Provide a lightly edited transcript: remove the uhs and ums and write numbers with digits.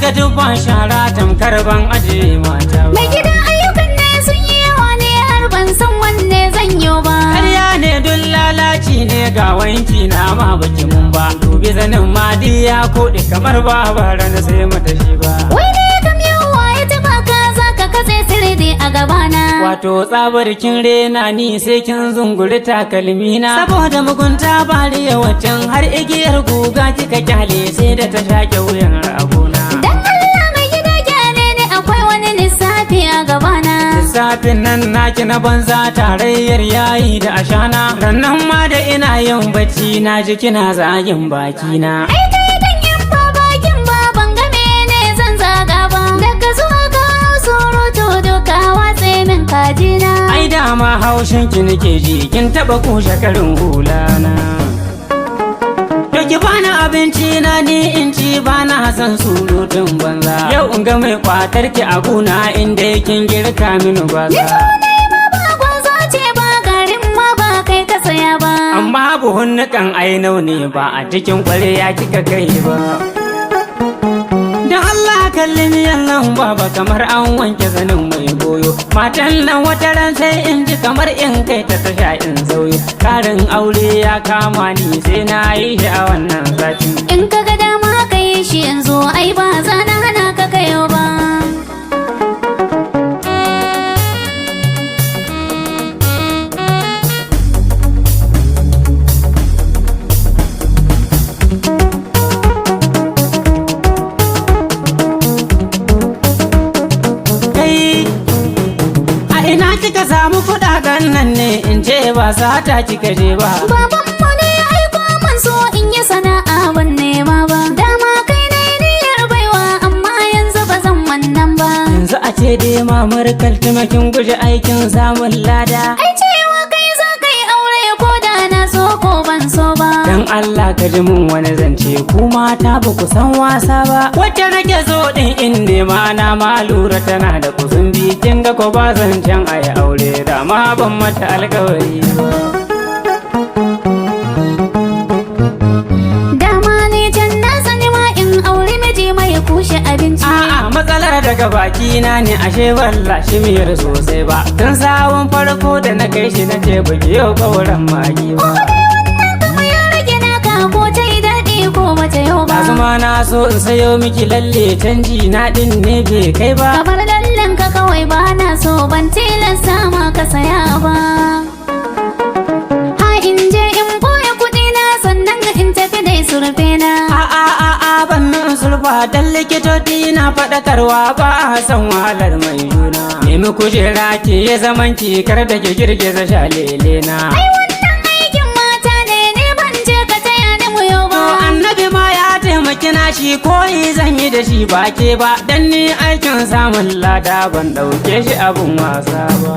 ga dubban shara tamkar ban aje mata ba. Mai gida, ayyukan ne sun yi yawa ne har ban san wanne zan yi ba. Ƙarya ne, dun lalaci ne, ga wanki na ma baki mun ba. Dubi zanin ma ya koɗe kamar ba bara na sai mata shi ba. Wai ne kam yawa ya taɓa ka za ka katse sirri a gabana. Wato tsabar kin rena ni sai kin zunguri takalmi na. Saboda mugunta bariya waccan har igiyar guga kika kyale sai da ta shaƙe wuyan ragona. Dan Allah mai gida, gyale ne, akwai wani lissafi a gabana. Lissafin nan naki na banza, tarayyar yayi da ashana. Rannan ma da ina yin bacci na ji kina zagin bakina. Ai kai dan in ba bakin ba ban ga mene zan zaga ba. Daga zuwa ka surutu duka watse min kajina. Ai dama haushin ki nake ji, kin taba kushe karin hulana. To ki bani abinci na ni in ci, bana son surutun banza. Yau in ga mai kwatar ki a guna inda kin girka mini Ni gwaza. tunai ma ba gwaza ce ba, garin ma ba kai ka saya ba. Amma buhun nikan ainau ne, ba a cikin ƙwarya kika kai ba. Da Allah kalli miyan nan baba, kamar an wanke zanin mai goyo. Matan nan wata ran sai in ji kamar in kai ta tasha in sauyo. Karin aure ya kama ni, sai na yi shi a wannan satin. In ka ga dama ka yi shi yanzu, ai ba za na hana ka kayo ba. Kai, a ina kika samu kuɗaɗen nan ne, in ce ba sata kika je ba? Babanmu ne ya aiko man so in yi sana'a, ban nema ba. Dama kai ne niyyar baiwa, amma yanzu ba zan wannan ba. Yanzu a ce dai mamar kaltumakin guje aikin samun lada. Ai cewa kai za ka yi aure ko da na so ko ban so ba. Dan Allah ka ji mun wani zance, ku mata ba ku san wasa ba. Wacce nake so din in nema na ma lura tana da kusun bi, kin ga ko ba zancen ayi aure, da ma ban mata alkawari ba. Dama ne can na sani ma in aure miji mai kushe abinci. A'a, matsalar daga baki na ne, ashe balla shi miyar sosai ba. Tun sawun farko da na kai shi na ce baki yau kauran magi ba. Wannan kama ya rage naka, ko ta yi daɗi ko bata yau ba. Azuma na so in sayo miki lalle, canji na din ne bai kai ba. Kamar lallen ka kawai, ba na so, ban tilasta ma ka saya ba. Ha in je in boye kuɗi na sannan in tafi dai surfe na. A a a a, ban min sulfa dan likitoci na faɗakarwa, ba a san wahalar mai juna. Nemi kujera ki yi zaman ki, kar da ki girgiza shalele na. Ai wannan aikin mata ne, ne ban je ka taya ni muyo To ba. annabi ma ya taimaki na shi, koyi zan yi da shi ba ke ba, dan ni aikin samun lada ban ɗauke shi abun wasa ba.